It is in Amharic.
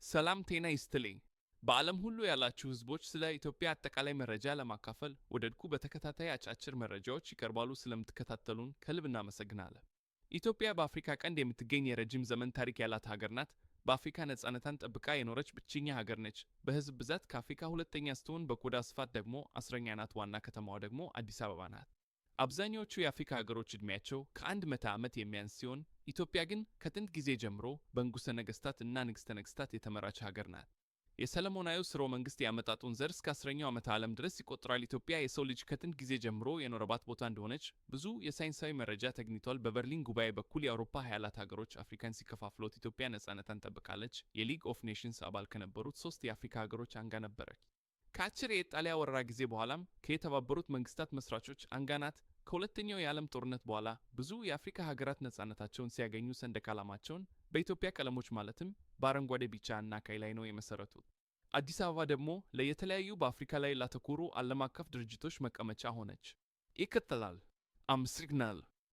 ሰላም ጤና ይስጥልኝ። በዓለም ሁሉ ያላችሁ ሕዝቦች ስለ ኢትዮጵያ አጠቃላይ መረጃ ለማካፈል ወደድኩ። በተከታታይ አጫጭር መረጃዎች ይቀርባሉ። ስለምትከታተሉን ከልብ እናመሰግናለን። ኢትዮጵያ በአፍሪካ ቀንድ የምትገኝ የረጅም ዘመን ታሪክ ያላት ሀገር ናት። በአፍሪካ ነፃነቷን ጠብቃ የኖረች ብቸኛ ሀገር ነች። በሕዝብ ብዛት ከአፍሪካ ሁለተኛ ስትሆን በቆዳ ስፋት ደግሞ 10ኛ ናት። ዋና ከተማዋ ደግሞ አዲስ አበባ ናት። አብዛኛዎቹ የአፍሪካ ሀገሮች ዕድሜያቸው ከ100 ዓመት የሚያንስ ሲሆን ኢትዮጵያ ግን ከጥንት ጊዜ ጀምሮ በንጉሠ ነገሥታት እና ንግሥተ ነገሥታት የተመራች ሀገር ናት። የሰለሞናዊው ሥርወ መንግሥት ያመጣጡን ዘር እስከ 10ኛው ዓመተ ዓለም ድረስ ይቆጥራል። ኢትዮጵያ የሰው ልጅ ከጥንት ጊዜ ጀምሮ የኖረባት ቦታ እንደሆነች ብዙ የሳይንሳዊ መረጃ ተገኝቷል። በበርሊን ጉባኤ በኩል የአውሮፓ ኃያላት ሀገሮች አፍሪካን ሲከፋፍሎት ኢትዮጵያ ነፃነቷን ጠብቃለች። የ League of Nations አባል ከነበሩት ሶስት የአፍሪካ ሀገሮች አንዷ ነበረች። ከአጭር የኢጣሊያ ወረራ ጊዜ በኋላም ከየተባበሩት መንግስታት መስራቾች አንዷ ናት። ከሁለተኛው የዓለም ጦርነት በኋላ ብዙ የአፍሪካ ሀገራት ነፃነታቸውን ሲያገኙ ሰንደቅ ዓላማቸውን በኢትዮጵያ ቀለሞች ማለትም በአረንጓዴ፣ ቢጫ እና ቀይ ላይ ነው የመሰረቱት። አዲስ አበባ ደግሞ ለየተለያዩ በአፍሪካ ላይ ላተኮሩ ዓለም አቀፍ ድርጅቶች መቀመጫ ሆነች። ይቀጥላል። አመሰግናለሁ።